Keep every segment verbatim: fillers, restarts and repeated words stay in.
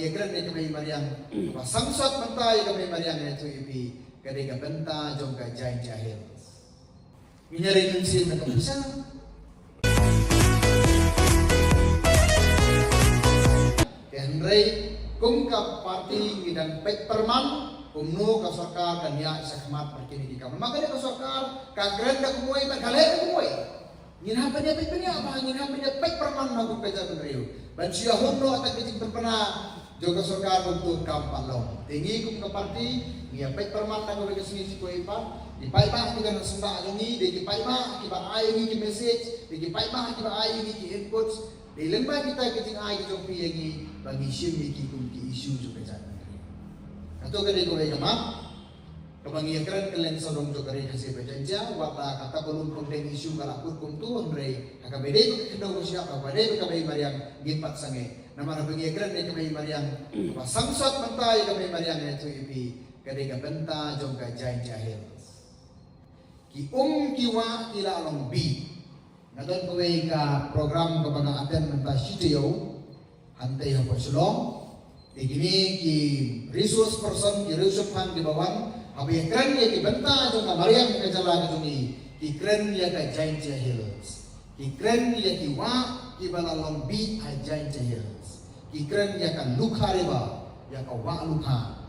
Ïa kren ïa ka Mei Mariang, ba sangsot mynta ïa ka Mei Mariang ïathuh ïa phi, ka dei ka bynta jong ka Jaintia Hills. Ngin ïa ring mynsiem na ka pisa. Te hynrei kum ka party ngi dang peit pyrman kumno ka sorkar kan ïaid shakhmat bad kine ki kam. Namar ka dei ka sorkar ka kren da kumwei bad ka leh da kumwei. Ngin hap ban ïa peit pyrman ba, ngin hap ban ïa peit pyrman na kum ka jaitbynriew ban shu ïa hun noh ïa ka jingpynpna jong ka sorkar kumto kam pat long. Te ngi kum ka party ngi ïa peit pyrman na kawei ka sngi sha kawei pat. Ki paidbah ki don ha sla jong ngi, dei ki paidbah kiba ai ngi ki message, dei ki paidbah kiba ai ngi ki inputs. Dei lyngba kita ki jingai ki jong phi ïa ngi ba ngi shim ïa ki kum ki issue jong ka jaitbynriew. Kato ka dei kawei ka mat kaba ngi ïa kren kylleng sawdong jong ka ri Khasi bad Jaintia, wat la kata ka lum pynthei issue ka la kut kumto, hynrei ha kaba dei ba ka khyndew ka shyiap, ha kaba dei ba ka Mei Mariang ngin pat sangeh. Namar haba ngi ïa kren ïa ka Mei Mariang, kaba sangsot mynta ïa ka Mei Mariang ïathuh ïa phi, ka dei ka bynta jong ka Jaintia Hills. Ki um ki wah ki la long bih. Nga don kawei ka program kaba nga attend mynta shi taïew hangtei hapoh Shillong. Te kine ki resource person, ki resource fund kiba wan, haba ïa kren ïa ki bynta jong ka mariang ka jylla ka jong ngi, ki kren ïa ka Jaintia Hills. Ki kren ïa ki wah kiba la long bih ha Jaintia Hills. Ki kren ïa ka Lukha River, ïa ka wah Lukha.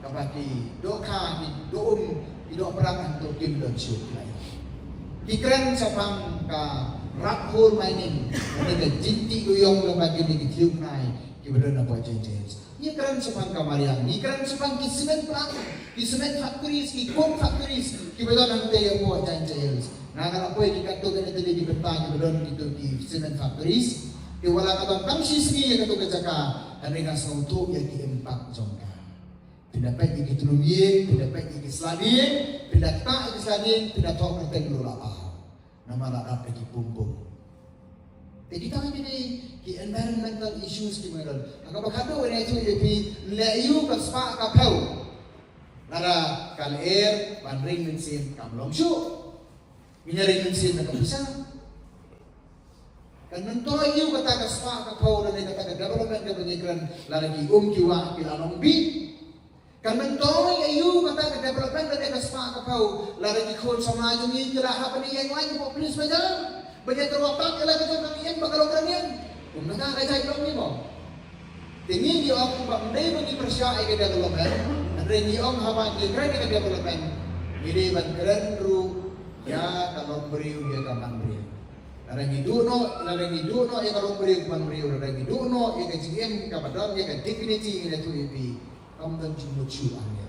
Kaba ki dohkha, ki doh um, ki doh prak hangto kim don shuh ki la ïoh. Ki kren shaphang ka Rat Hole Mining, kane ka jingtih duyong lyngba kine ki thliew khnai kiba don hapoh Jaintia Hills. Ngi kren shaphang ka mariang, ngi kren shaphang ki cement plant, ki cement factories, ki coke factories kiba don hangtei hapoh Jaintia Hills. Nga nga la poi ki katto katne tylli ki bynta kiba don kito ki cement factories. Te wat la ka don tang shi sngi ïa kato ka jaka, hynrei nga sngewthuh ïa ki impact jong ka. Phin da peit ïa ki tlum ïing, phin da peit ïa ki sla dieng, phin da ktah ïa ki sla dieng, phin da thoh kyrteng ruh la paw. Namar la dap da ki pum pum. Te kita kine ki environmental issues kiba don. Ha kaba khatduh nga ïathuh ïa phi, leh aïu ka spah ka phew. Lada ka lyer ban ring mynsiem kam long shuh. Ngin ïa ring mynsiem na ka pisa. Kan myntoi aïu kata ka spah ka phew lane kata ka development kaba ngi kren, lada ki um ki wah ki la long bih. Kan myntoi aïu kata ka development lane ka spah ka phew lada ki khun samla jong ngi ki la hap ban ïeng lain hapoh police bazar ban ïa tyrwa pat ïa la ka jong ka ïing ba ka long kren ïing. Kumta ka jait long ni mo. Te ngi ngi ong ba ym dei ba ngi pyrshah ïa ka development, hynrei ngi ong haba ngi kren ïa ka development ngi dei ban kren ruh ïa ka longbriew ïa ka manbriew. Lada ngi duh noh, lada ngi duh noh ïa ka longbriew ka manbriew, lada ngi duh noh ïa ka jingim kaba don ïa ka dignity, ngi la ïathuh ïa phi, kam don jingmut shuh hangne.